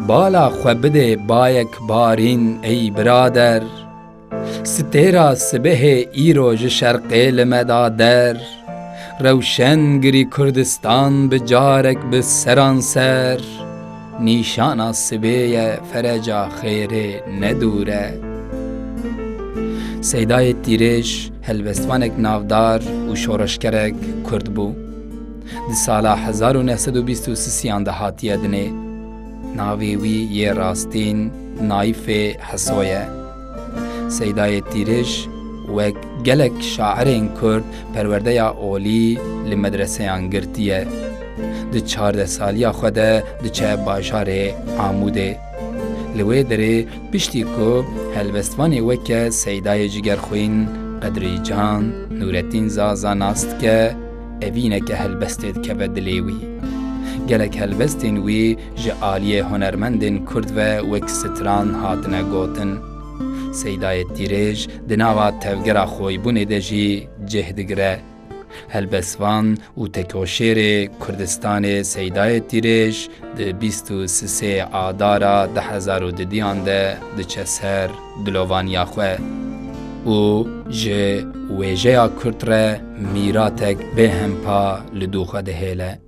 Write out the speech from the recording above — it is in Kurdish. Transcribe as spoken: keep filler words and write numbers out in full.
Bala xwe bidê bayek barîn ey birader. Sitêra sibehê îro ji şerqê li me da der. Rewşen girî Kurdistan bi carek bi seranser. Nîşana sibê ye fereca xêrê ne dûr e. Seydayê Tîrêj helbestvanek navdar û şoreşgerek Kurd bû. Di sala hezar û neh sed û bîst û sisiyan de hatiye dinê. Navê wî yê rastîn Naîfê Heso ye. Seydayê Tîrêj wek gelek şairên Kurd perwerdeya olî li medreseyan girtiye. Di çardeh saliya xwe de diçe bajarê Amûdê. Li wê derê piştî ku helbestvanê weke Seydayê Cigerxwîn, Qedrî Can, Nûretîn Zaza nas dike, evîneke helbestê dikeve dilê wî. Gelek helbestên wî ji aliyê hunermendên Kurd ve wek stran hatine gotin. Seydayê Tîrêj di nava tevgera xoybûnê de jî cih digire. Helbestvan û tekoşêrê Kurdistanê Seydayê Tîrêj di bîst û sisê Adara du hezar û didiyan de diçe ser dilovaniya xwe û ji wêjeya Kurd re mîratek bêhempa li dû xwe dihêle.